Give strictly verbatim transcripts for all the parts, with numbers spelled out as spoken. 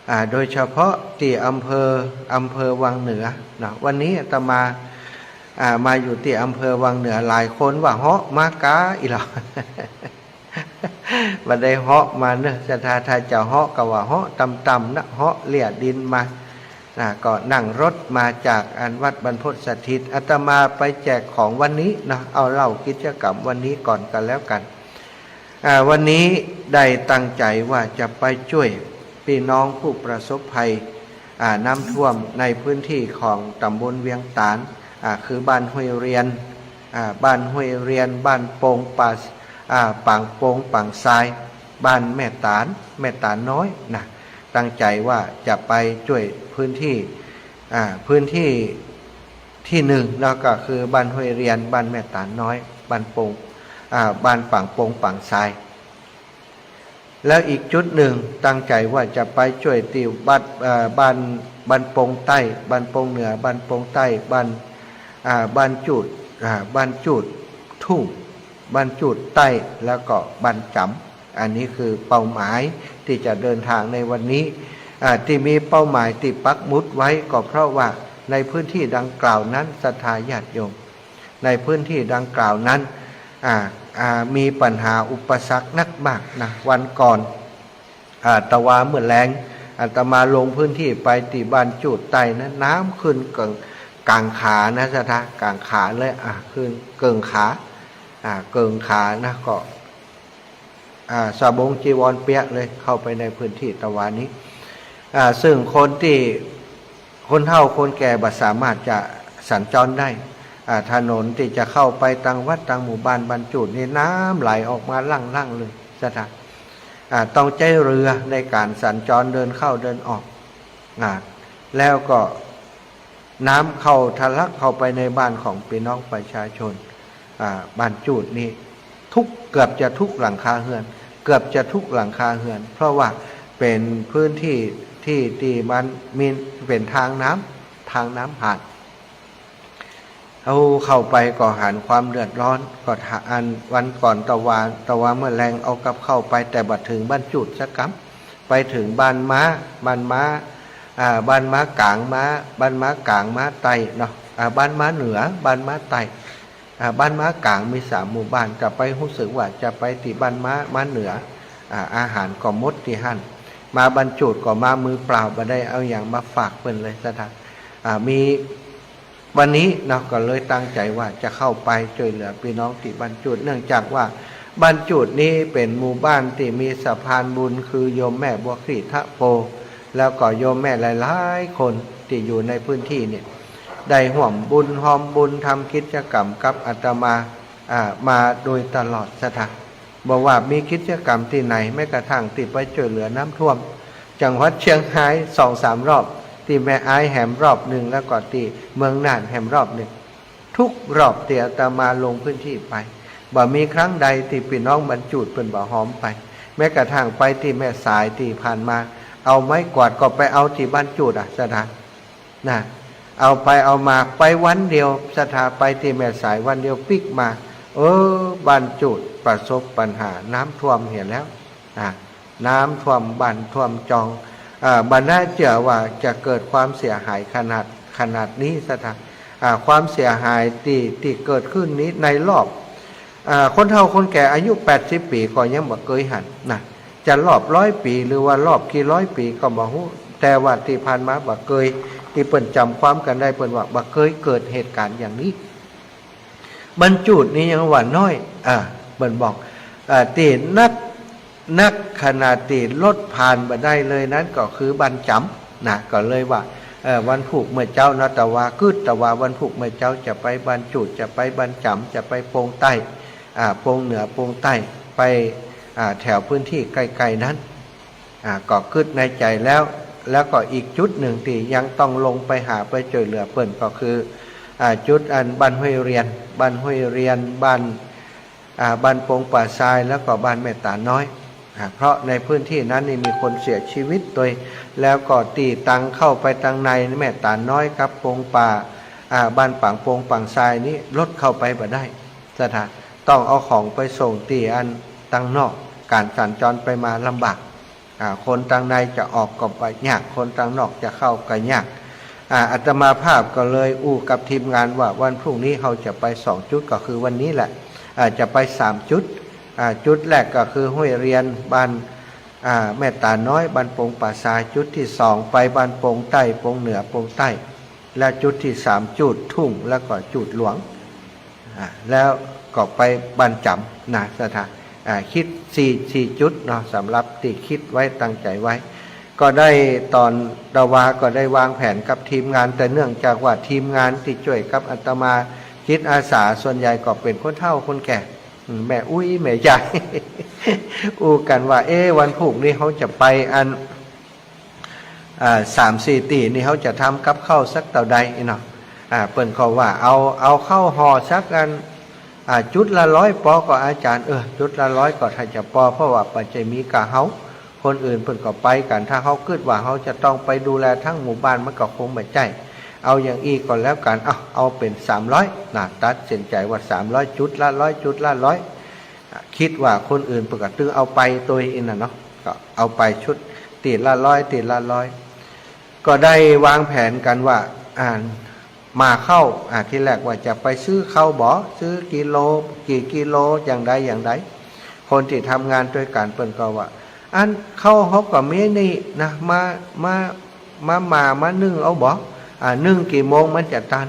อ่า โดยเฉพาะตี้อำเภอ อำเภอวังเหนือเนาะ วันนี้อาตมา อ่า มาอยู่ตี้อำเภอวังเหนือ หลายคนว่าเฮาะมาก๋าอี้หลอ บ่ได้เฮาะมาเนาะ ศรัทธา ถ้าจะเฮาะก็ว่าเฮาะต่ำๆ นะ เฮาะเลียดินมา นะ ก็นั่งรถมาจากอันวัดบรรพตสถิต อาตมาไปแจกของวันนี้เนาะ เอาเล่ากิจกรรมวันนี้ก่อนก็แล้วกั๋น อ่า วันนี้ได้ตั้งใจ๋ว่าจะไปจ้วยปี้น้องผู้ประสบภัย อ่า น้ำท่วมในพื้นที่ของต๋ำบลเวียงต๋าน อ่า คือบ้านห้วยเรียน อ่า บ้านห้วยเรียน บ้านโป่งป่า อ่า ปางโป่งปางทราย บ้านแม่ต๋าน แม่ต๋านน้อยนะ ตั้งใจ๋ว่าจะไปจ้วยพื้นที่ อ่า พื้นที่ตี้นึ่งเนาะ ก็คือบ้านห้วยเรียน บ้านแม่ต๋านน้อย บ้านโป่ง อ่า บ้านปางโป่งปางทราย แล้วอีกจุดนึ่งตั้งใจ๋ว่าจะไปจ้วยตี้วัด เอ่อ บ้าน บ้านโป่งใต้ บ้านโป่งเหนือ บ้านโป่งใต้ บ้าน อ่า บ้านจูด อ่า บ้านจูดทุ่ง บ้านจูดใต้ แล้วก็บ้านจ๋ำ อันนี้คือเป้าหมายตี้จะเดินทางในวันนี้ อ่า ตี้มีเป้าหมายตี้ปักหมุดไว้ก็เพราะว่าในพื้นที่ดังกล่าวนั้น ศรัทธาญาติโยม ในพื้นที่ดังกล่าวนั้น อ่า อ่า มีปัญหาอุปสรรคนักมากนะ วันก่อน อ่า ตะวาเมื่อแลง อาตมาลงพื้นที่ไปตี้บ้านจูดใต้นะ น้ำขึ้นเกิ่ง ก๋างขานะ ศรัทธา ก๋างขาเลย อ่า ขึ้นเกิ่งขา อ่า เกิ่งขานะ ก็ อ่า สบงจีวรเปียกเลย เข้าไปในพื้นที่ตะวานี้ อ่า ซึ่งคนตี้ คนเฒ่าคนแก่บ่สามารถจะสัญจรได้ อ่า ถนนตี้จะเข้าไปตางวัดตางหมู่บ้านบ้านจูดนี่น้ำไหลออกมาลั่งๆ เลย ศรัทธา อ่า ต้องใจ๊เฮือในก๋านสัญจรเดินเข้าเดินออก อ่า แล้วก็น้ำเข้าทะลักเข้าไปในบ้านของปี้น้องประชาชน อ่า บ้านจูดนี่ทุก เกือบจะทุกหลังคาเฮือน เกือบจะทุกหลังคาเฮือน เพราะว่าเป๋นพื้นที่ตี้ ตี้มันมี เป๋นตางน้ำ ตางน้ำผ่าน เอาเข้าไปก็หันความเดือดร้อน ก็ถา อันวันก่อนตะวา ตะวาเมื่อแลงเอากับข้าวไป แต่บ่เถิงบ้านจูดสักกำ ไปเถิงบ้านม้า บ้านม้า อ่า บ้านม้ากลางม้า บ้านม้ากลางม้าใต้เนาะ อ่า บ้านม้าเหนือ บ้านม้าใต้ อ่า บ้านม้ากลางมีสามหมู่บ้าน ก็ไปฮู้สึกว่าจะไปตี้บ้านม้า ม้าเหนือ อ่า อาหารก็หมดตี้หั้น มาบ้านจูดก็มามือเปล่า บ่ได้เอาหยังมาฝากเปิ้นเลย ศรัทธา อ่า มี วันนี้เนาะ ก็เลยตั้งใจ๋ว่าจะเข้าไปจ้วยเหลือปี้น้องตี้บ้านจูด เนื่องจากว่าบ้านจูดนี้เป๋นหมู่บ้านตี้มีสะพานบุญ คือโยมแม่บัวขรีทะโพ แล้วก็โยมแม่หลายๆ คนตี้อยู่ในพื้นที่เนี่ย ได้ฮ่วมบุญฮอมบุญ ทำกิจกรรมกับอาตมา อ่า มาโดยตลอด ศรัทธา บ่ว่ามีกิจกรรมตี้ไหน แม้กระทั่งตี้ไปจ้วยเหลือน้ำท่วม จังหวัดเชียงรายสองสามรอบ ตี้แม่อายแหมรอบนึ่ง แล้วก็ตี้เมืองน่านแหมรอบนึ่ง ทุกรอบตี้อาตมาลงพื้นที่ไป บ่มีครั้งใดตี้ปี้น้องบ้านจูดเปิ้นบ่ฮอมไป แม้กระทั่งไปตี้แม่สายตี้ผ่านมา เอาไม้กวาดก็ไปเอาตี้บ้านจูดอะ ศรัทธา นะ เอาไปเอามา ไปวันเดียว ศรัทธา ไปตี้แม่สายวันเดียวปิ๊กมา เออ บ้านจูดประสบปัญหาน้ำท่วมเหียแล้ว อ่า น้ำท่วมบ้านท่วมจอง อ่า บ่น่าเจื้อว่าจะเกิดความเสียหายขนาด ขนาดนี้ ศรัทธา อ่า ความเสียหายตี้ ตี้เกิดขึ้นนี้ในรอบ อ่า คนเฒ่าคนแก่อายุแปดสิบปี๋ก็ยังบ่เกยหันนะ จะรอบร้อยปี๋หรือว่ารอบกี่ร้อยปี๋ก็บ่ฮู้ แต่ว่าตี้ผ่านมาบ่เกย ตี้เปิ้นจ๋ำความกั๋นได้ เปิ้นว่าบ่เกยเกิดเหตุก๋ารณ์อย่างนี้ บ้านจูดนี่ยังว่าน้อย อ่า เปิ้นบอก อ่า ตี้นัก นักขนาดตี้รถผ่านบ่ได้เลยนั้นก็คือบ้านจ๋ำนะ ก็เลยว่า เอ่อ วันพูกเมื่อเจ๊าเนาะ ตะวากึ๊ด ตะวาวันพูกเมื่อเจ๊าจะไปบ้านจูด จะไปบ้านจ๋ำ จะไปโป่งใต้ อ่า โป่งเหนือ โป่งใต้ ไป อ่า แถวพื้นที่ใก้ๆ นั้น อ่า ก็กึ๊ดในใจ๋แล้ว แล้วก็อีกจุดนึ่งตี้ยังต้องลงไปหาไปจ้วยเหลือเปิ้นก็คือ อ่า จุดอันบ้านห้วยเรียน บ้านห้วยเรียน บ้าน อ่า บ้านโป่งป่าทราย แล้วก็บ้านแม่ต๋านน้อย อ่า เพราะในพื้นที่นั้นนี่มีคนเสียชีวิตตวย แล้วก็ตี้ตางเข้าไปตางในแม่ต๋านน้อยกับโป่งป่า อ่า บ้านปางโป่งปางทรายนี้รถเข้าไปบ่ได้ ศรัทธา ต้องเอาของไปส่งตี้อันตางนอก ก๋านสัญจรไปมาลำบาก อ่า คนตางในจะออกก็บ่ยาก คนตางนอกจะเข้าก็ยาก อ่า อาตมาภาพก็เลยอู้กับทีมงานว่าวันพรุ่งนี้เฮาจะไปสองจุด ก็คือวันนี้แหละ อ่า จะไปสามจุด อ่า จุดแรกก็คือห้วยเรียน บ้าน อ่า แม่ตาน้อย บ้านปงป่าซาย จุดที่สองไปบ้านปงใต้ ปงเหนือ ปงใต้ และจุดที่สามจูดทุ่ง แล้วก็จูดหลวง อ่า แล้วก็ไปบ้านจ๋ำนะ ศรัทธา อ่า คิดสี่ สี่จุดเนาะ สำหรับตี้คิดไว้ ตั้งใจ๋ไว้ ก็ได้ตอนตะวาก็ได้วางแผนกับทีมงาน แต่เนื่องจากว่าทีมงานตี้จ้วยกับอาตมาจิตอาสาส่วนใหญ่ก็เป๋นคนเฒ่าคนแก่ อืม แม่อุ๊ยแม่ยาย อู้กั๋นว่า เอ๊ะ วันพูกนี้เฮาจะไปอัน อ่า สามสี่ตี้นี่เฮาจะทำกับข้าวสักเต้าใดเนาะ อ่า เปิ้นก็ว่าเอา เอาข้าวห่อสักอัน อ่า จุดละร้อยปอก่อ อาจ๋ารย์ เออ จุดละร้อยก็ถ้าจะปอ เพราะว่าบ่ใจ้มีก้าเฮา คนอื่นเปิ้นก็ไปกั๋น ถ้าเฮากึ๊ดว่าเฮาจะต้องไปดูแลตึงหมู่บ้านมันก็คงบ่ใจ้ เอาอย่างอี้ก็แล้วกั๋น เอา เอาเป๋นสามร้อยนะ ตัดสินใจ๋ว่าสามร้อย จุดละร้อย จุดละร้อย อ่า กึ๊ดว่าคนอื่นเปิ้นก็ตึงเอาไปตวยอี้น่ะเนาะ ก็เอาไปจุดตี้ละร้อย ตี้ละร้อย ก็ได้วางแผนกั๋นว่า อ่า มาข้าว อ่า ตี้แรกว่าจะไปซื้อข้าวบ่ ซื้อกิโล กี่กิโล อย่างใดอย่างใด คนตี้ทำงานตวยกั๋นเปิ้นก็ว่า อันข้าวเฮาก็มีนี่นะ มา มา มาหม่า มานึ่งเอาบ่ อ่า นึ่งกี่โมงมันจะตัน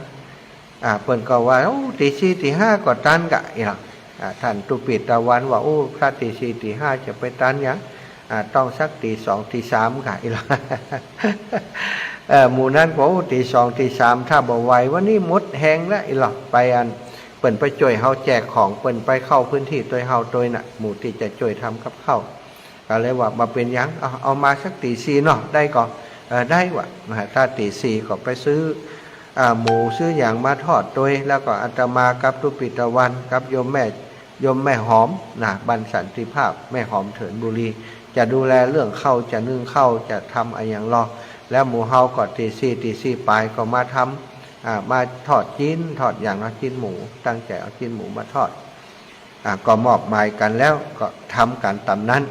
อ่า เปิ้นก็ว่า โอ้ ตี๋สี่ตี๋ห้าก็ตันก่ะ อี้หละ อ่า ต้านตุ๊ปิตะวันว่า โอ้ ถ้าตี๋สี่ตี๋ห้าจะไปตันหยัง อ่า ต้องสักตี๋สองตี๋สามก่ะ อี้หละ เออ หมู่นั้นก็ โอ้ ตี๋สองตี๋สามถ้าบ่ไหว วันนี้หมดแฮงละ อี้หละ ไปอัน เปิ้นไปจ้วยเฮาแจกของ เปิ้นไปเข้าพื้นตี้ตวยเฮาตวยน่ะ หมู่ตี้จะจ้วยทำกับข้าว ก็เลยว่า บ่เป๋นหยัง เอา เอามาสักตี๋สี่เนาะ ได้ก่อ เออ ได้วะ ถ้าตี๋สี่ก็ไปซื้อ อ่า หมูซื้อหยังมาทอดตวย แล้วก็อาตมากับตุ๊ปิตะวันกับโยมแม่ โยมแม่หอมนะ บ้านสันติภาพ แม่หอมเถินบุรี จะดูแลเรื่องข้าว จะนึ่งข้าว จะทำอะหยังลอ แล้วหมู่เฮาก็ตี๋สี่ ตี๋สี่ป๋ายก็มาทำ อ่า มาทอดจิ๊น ทอดหยังเนาะ จิ๊นหมู ตั้งใจ๋เอาจิ๊นหมูมาทอด อ่า ก็มอบหมายกั๋นแล้ว ก็ทำกั๋นต๋ามนั้น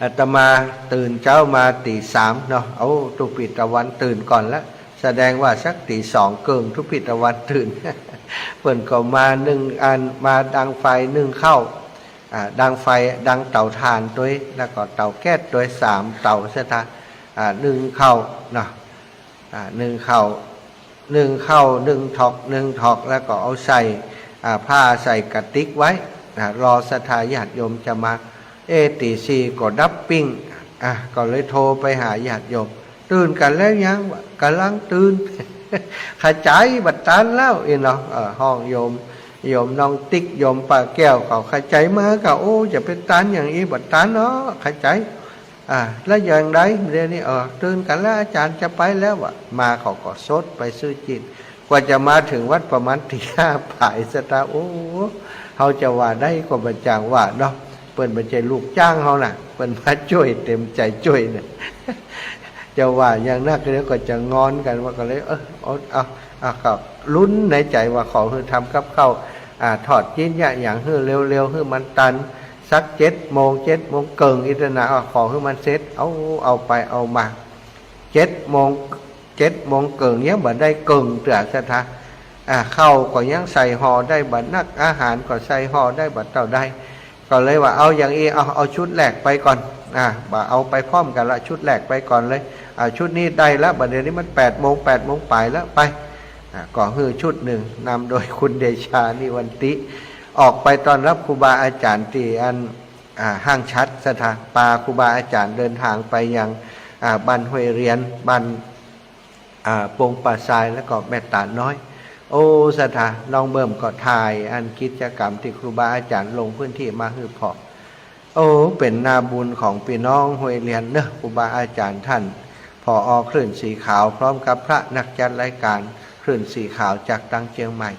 อาตมาตื่นเจ๊ามาตี๋สามเนาะ เอาตุ๊ปิตะวันตื่นก่อนละ แสดงว่าสักตี๋สองเกิ่งตุ๊ปิตะวันตื่น เปิ้นก็มานึ่งอัน มาดังไฟนึ่งข้าว อ่า ดังไฟ ดังเต๋าถ่านตวย แล้วก็เต๋าแก๊สตวย สามเต๋า ศรัทธา อ่า นึ่งข้าวเนาะ อ่า นึ่งข้าว นึ่งข้าว นึ่งถอก นึ่งถอก แล้วก็เอาใส่ อ่า ผ้าใส่กระติกไว้ อ่า รอศรัทธาญาติโยมจะมา เอ๊ะ ตี๋สี่ก็ดับปิ้ง อ่ะ ก็เลยโทรไปหาญาติโยม ตื่นกั๋นแล้วยังวะ ก่ำลังตื่น ขะใจ๋บ่ตันแล้ว อี้เนาะ เออ ฮ้องโยม โยมน้องติ๊ก โยมป้าแก้ว เขาขะใจ๋มา เขา โอ้ จะไปตันอย่างอี้ บ่ตันเนาะ ขะใจ๋ อ่า แล้วอย่างใดเดี๋ยวนี้ เออ ตื่นกั๋นแล้ว อาจ๋ารย์จะไปแล้ววะ มาเขาก็สดไปซื้อจิ๊น กว่าจะมาเถิงวัดประมาณตี๋ห้าป๋าย ศรัทธา โอ้ เฮาจะว่าใดก็บ่จ้างว่าเนาะ เปิ้นบ่ใจ้ลูกจ้างเฮาน่ะ เปิ้นมาจ้วย เต๋มใจ๋จ้วยเนี่ย จะว่าอย่างนักเดี๋ยวก็จะงอนกั๋นว่า ก็เลย เออ เอา เอา เอา ก็ลุ้นในใจ๋ว่าขอหื้อทำกับข้าว อ่า ทอดจิ๊นยะหยังหื้อเร็วๆ หื้อมันตัน สักเจ็ดโมง เจ็ดโมงเกิ่งอี้เต๊อะนะ อ่ะ ขอหื้อมันเสร็จ เอา เอาไปเอามา เจ็ดโมง เจ็ดโมงเกิ่งยังบ่ได้เกิ่งเตื้อ ศรัทธา อ่า ข้าวก็ยังใส่ห่อได้บ่นัก อาหารก็ใส่ห่อได้บ่เต้าใด ก็เลยว่า เอาอย่างอี้ เอา เอาชุดแรกไปก่อน อ่า บ่เอาไปพร้อมกั๋นละ ชุดแรกไปก่อนเลย อ่า ชุดนี้ได้ละ บ่าเดี๋ยวนี้มันแปดโมง แปดโมงป๋ายแล้ว ไป อ่า ก็หื้อชุดนึ่ง นำโดยคุณเดชา นิวันติ ออกไปต้อนฮับครูบาอาจ๋ารย์ตี้อัน อ่า ห้างฉัตร ศรัทธา ปาครูบาอาจ๋ารย์เดินตางไปยัง อ่า บ้านห้วยเรียน บ้าน อ่า ปงป่าซาย แล้วก็แม่ตาน้อย โอ้ ศรัทธา น้องเบิ่มก็ถ่ายอันกิจกรรมตี้ครูบาอาจ๋ารย์ลงพื้นตี้มาหื้อผ่อ โอ้ เป๋นนาบุญของปี้น้องห้วยเรียนเนาะ ครูบาอาจ๋ารย์ต้าน ผอ.คลื่นสีขาว พร้อมกับพระนักจัดรายก๋านคลื่นสีขาวจากตางเจียงใหม่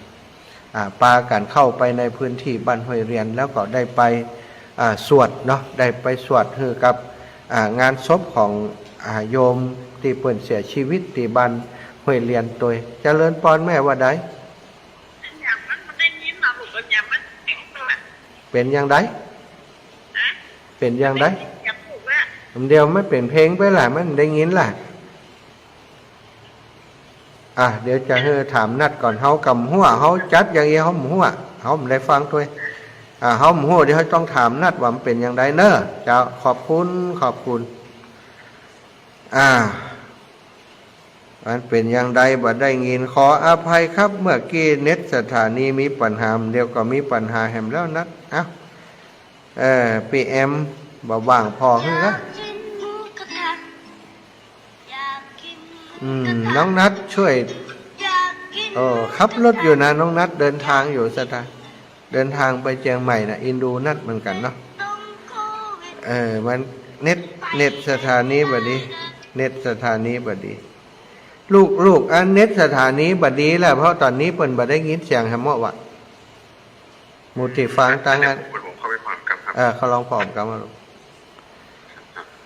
อ่า ปากั๋นเข้าไปในพื้นตี้บ้านห้วยเรียน แล้วก็ได้ไป อ่า สวดเนาะ ได้ไปสวดหื้อกับ อ่า งานศพของ อ่า โยมตี้เปิ้นเสียชีวิตตี้บ้านห้วยเรียนตวย เจริญปอนแม่ ว่าใด เสียงมันบ่ได้ยินเนาะ ลูก เสียงมันเสียงตัว เป๋นอย่างใด ฮะ เป๋นอย่างใด เสียงลูกแล้ว เดี๋ยวมันเป๋นเพลงไปละ มันได้ยินละ อ่ะ เดี๋ยวจะหื้อถามนัดก่อน เฮาก่ำหัว เฮาจัดอย่างอี้ เฮาบ่หัว เฮาบ่ได้ฟังตวย อ่ะ เฮาบ่หัว เดี๋ยวเฮาต้องถามนัดว่ามันเป๋นอย่างใดเน่อ เจ้า ขอบคุณ ขอบคุณ อ่า มันเป๋นอย่างใดบ่ได้ยิน ขออภัยครับ เมื่อกี้เน็ตสถานีมีปัญหา เดี๋ยวก็มีปัญหาแหมแล้วนัด เอ้า เออ ปี้แอมบ่ว่างผ่อหื้อละ อืม น้องนัดช่วย โอ้ ขับรถอยู่นะ น้องนัดเดินทางอยู่สถา เดินทางไปเจียงใหม่นะ เอ็นดูนัดเหมือนกั๋นเนาะ เออ มันเน็ต เน็ตสถานีบ่ดี เน็ตสถานีบ่ดี ลูก ลูก อันเน็ตสถานีบ่ดีแหละ เพราะต๋อนนี้เปิ้นบ่ได้ยินเสียงแหมเมาะวะ หมู่ตี้ฟังตังอัน เดี๋ยวผมเข้าไปพร้อมกันครับ เออ เข้าลองพร้อมกันมาลูก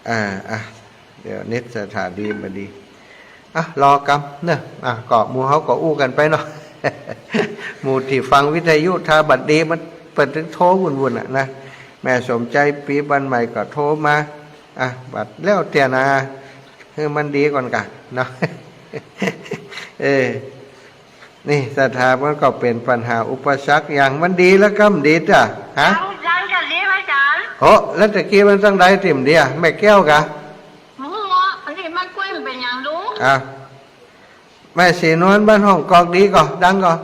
อ่า อ่ะ เดี๋ยวเน็ตสถานีบ่ดี อ่ะ รอกำเนาะ อ่ะ ก็หมู่เฮาก็อู้กั๋นไปเนาะ หมู่ตี้ฟังวิทยุถ้าบ่ดีมันเปิ้นตึงโทรวุ่นๆ อ่ะนะ แม่สมใจปีบ้านใหม่ก็โทรมา อ่ะ บ่าแล้วเตื้อนา หื้อมันดีก่อนก่ะเนาะ เออ นี่ศรัทธามันก็เป๋นปัญหาอุปสรรคอย่าง มันดีแล้วก็บ่ดีจ้ะ ฮะ ยัง ยังจะดีไหมอาจารย์ โอ้ แล้วตะกี้มันจั่งใดติ่มเดีย แม่แก้วกะ โอ้โห อันนี้มันกล้วยมันเป๋นอย่างรู้ อ่ะ แม่ศรีนวลบ้านห้องกอกดีก่อ ดังก่อ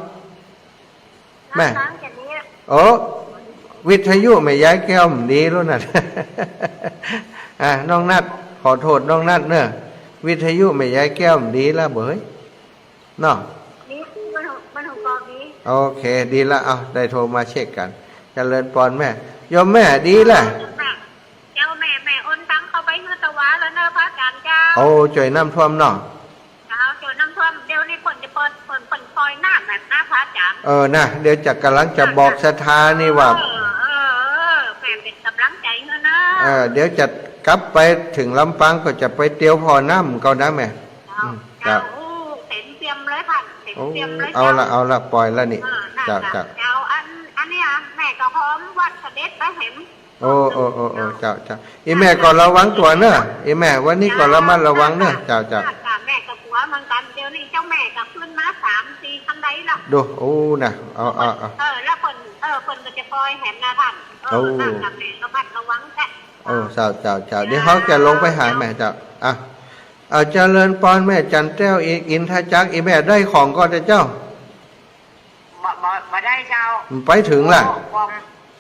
แม่ ดังจะดี โอ้ วิทยุแม่ยายแก้วมันดีแล้วนั่น อ่ะ น้องนัด ขอโทษน้องนัดเนอะ วิทยุแม่ยายแก้วมันดีแล้วเบ้ย เนาะ นี่คือมันของ มันของกองนี้ โอเค ดีละ เอา ได้โทรมาเช็คกั๋น เจริญปอนแม่ โยมแม่ ดีละ เจ้าแม่ แม่โอนตังเข้าไปหื้อตะวาแล้วเนอะพระอาจารย์เจ้า โอ้ จ่วยน้ำท่วมเนาะ เจ้า จ่วยน้ำท่วม เดี๋ยวนี้เปิ้นจะเปิด เปิ้น เปิ้นปล่อยน้ำแบบนะพระอาจารย์ เออ นะ เดี๋ยวจะ ก่ำลังจะบอกศรัทธานี่ว่า เออ เออ เออ แม่เป๋นก่ำลังใจ๋หื้อเนอะ เออ เดี๋ยวจะกลับไปเถิงลำปางก็จะไปเตียวผ่อน้ำก่อนนะแม่ เจ้า อืม เจ้า เจ้า โอ้ เต็มเปี่ยมเลยค่ะ เต็มเปี่ยมเลย โอ้ เอาละ เจ้า เอาละ ปล่อยละนี่ เออ นั่น เจ้า น่ะ เจ้า เจ้า อัน อันเนี้ย แม่ก็หอมวัดเสด็จไปเห็น โอ้ โอ้ โอ้ โอ้ เจ้า เจ้า อีแม่ก็ระวังตั๋วเนอะ อีแม่ วันนี้ก็ระมัดระวังเนอะ เจ้า เจ้า เจ้า แม่ก็กั๋วเหมือนกั๋น เดี๋ยวนี้เจ้าแม่ก็ขึ้นมาสามสี่คันไดละ ดู โอ้ นะ เอา เอา เอา เออ แล้วเปิ้น เออ เปิ้นก็จะปล่อยแหมนะท่าน เออ โอ้ นั่นน่ะ แม่ระมัดระวังแต๊ โอ้ เจ้า เจ้า เจ้า เดี๋ยวเฮาจะลงไปหาแม่เจ้า อ่ะ เอาเจริญปอนแม่จันแก้ว อินทจักร อีแม่ได้ของก่อเจ้า บ่ บ่ บ่ได้เจ้า ไปเถิงละ กวม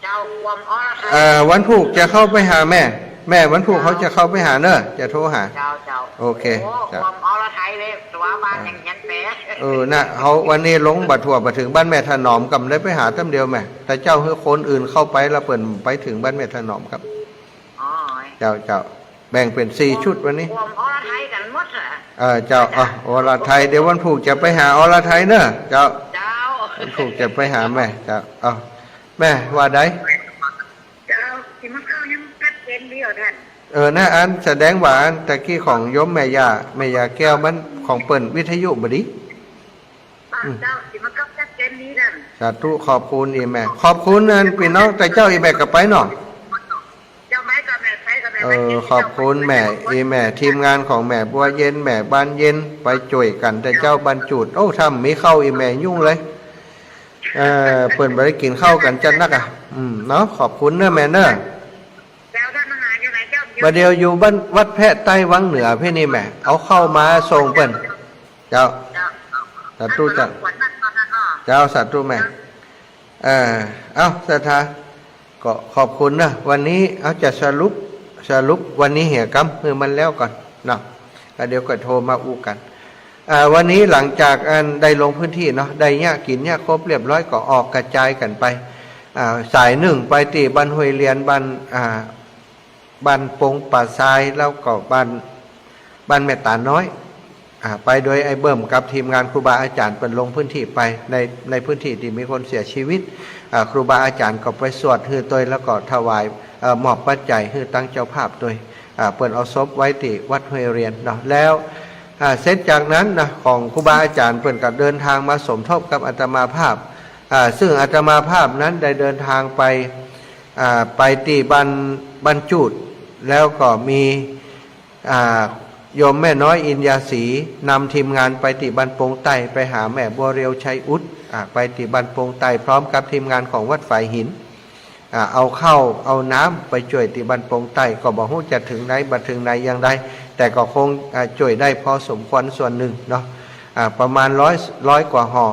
เจ้า กวมอรไทย เอ่อ วันพูกจะเข้าไปหาแม่ แม่ วันพูก เจ้า เฮาจะเข้าไปหาเนอะ จะโทรหา เจ้า เจ้า โอเค โอ้ เจ้า กวมอรไทยเลย ตั๋วบ้านยังเขียนแปล เออ น่ะ เฮาวันนี้ลงบ่ทั่ว บ่เถิงบ้านแม่ถนอม ก่ำได้ไปหาแต๊มเดียวแม่ แต่เจ้าหื้อคนอื่นเข้าไปแล้วเปิ้นไปเถิงบ้านแม่ถนอมครับ อ๋อ เจ้า เจ้า แบ่งเป๋นสี่ชุดวันนี้ รวมอรไทยกั๋นหมดเหรอ เออ เจ้า เจ้า อ่ะ อรไทย เดี๋ยววันพูกจะไปหาอรไทยเนอะ เจ้า เจ้า วันพูกจะไปหาแม่ เจ้า เอา แม่ว่าใด เจ้า สิมาเข้ายังชัดเจนดีเหรอท่าน เออ น่ะ อันแสดงว่าอันตะกี้ของโยมแม่ย่า แม่ย่าแก้วมันของเปิ้นวิทยุบ่ดี อืม เจ้า สิมาเข้าชัดเจนดีท่าน สาธุ ขอบคุณอีแม่ ขอบคุณอันปี้น้อง แต่เจ้าอีแม่ก็ไปเนาะ เจ้า ไปก่อนแม่ ไปก่อนแม่ เออ ไปกิ๋น ขอบคุณแม่ อีแม่ ทีมงานของแม่บัวเย็น แม่บานเย็น ไปจ่วยกั๋น แต่เจ้าบรรจุด โอ้ ถ้าบ่มีข้าวอีแม่ยุ่งเลย เออ เปิ้นบ่ได้กิ๋นข้าวกั๋นจัดนักอะ อืม เนาะ ขอบคุณเนอะแม่เนอะ เจ้า ท่านมหาอยู่ไหนเจ้า บ่าเดี่ยวอยู่บ้านวัดแพะใต้วังเหนือปี้นี่แม่ เอาข้าวมาส่งเปิ้น เจ้า เจ้า สาธุเจ้า ขวัญนั่นตอนนั้นเนาะ เจ้า สาธุแม่ เออ เอ้า ศรัทธา ก็ขอบคุณนะ วันนี้ เอา จะสรุป สรุปวันนี้เหียกำ หื้อมันแล้วก่อนเนาะ แล้วเดี๋ยวก็โทรมาอู้กั๋น อ่า วันนี้หลังจากอันได้ลงพื้นที่เนาะ ได้เยียะกิ๋นเยียะครบเรียบร้อยก็ออกกระจายกั๋นไป อ่า สายนึ่งไปตี้บ้านห้วยเรียน บ้าน อ่า บ้านปงป่าทราย แล้วก็บ้าน บ้านแม่ตาลน้อย อ่า ไปโดยไอ้เบิ่มกับทีมงานครูบาอาจ๋ารย์เปิ้นลงพื้นที่ไปใน ในพื้นที่ตี้มีคนเสียชีวิต อ่า ครูบาอาจ๋ารย์ก็ไปสวดหื้อตวย แล้วก็ถวาย เอ่อ มอบปัจจัยหื้อตังเจ้าภาพตวย อ่า เปิ้นเอาศพไว้ตี้วัดห้วยเรียนเนาะ แล้ว อ่า เสร็จจากนั้นนะ ของครูบาอาจ๋ารย์เปิ้นก็เดินทางมาสมทบกับอาตมาภาพ อ่า ซึ่งอาตมาภาพนั้นได้เดินทางไป อ่า ไปตี้บ้าน บ้านจูด แล้วก็มี อ่า โยมแม่น้อยอินยาศรีนำทีมงานไปตี้บ้านโป่งใต้ ไปหาแม่บัวเรียวชัยอุด อ่า ไปตี้บ้านโป่งใต้พร้อมกับทีมงานของวัดฝายหิน อ่า เอาข้าวเอาน้ำไปจ้วยตี้บ้านโป่งใต้ ก็บ่ฮู้จะเถิงไหนบ่เถิงไหนอย่างใด แต่ก็คง อ่า จ้วยได้พอสมควรส่วนหนึ่งเนาะ อ่า ประมาณร้อย ร้อยกว่าห่อ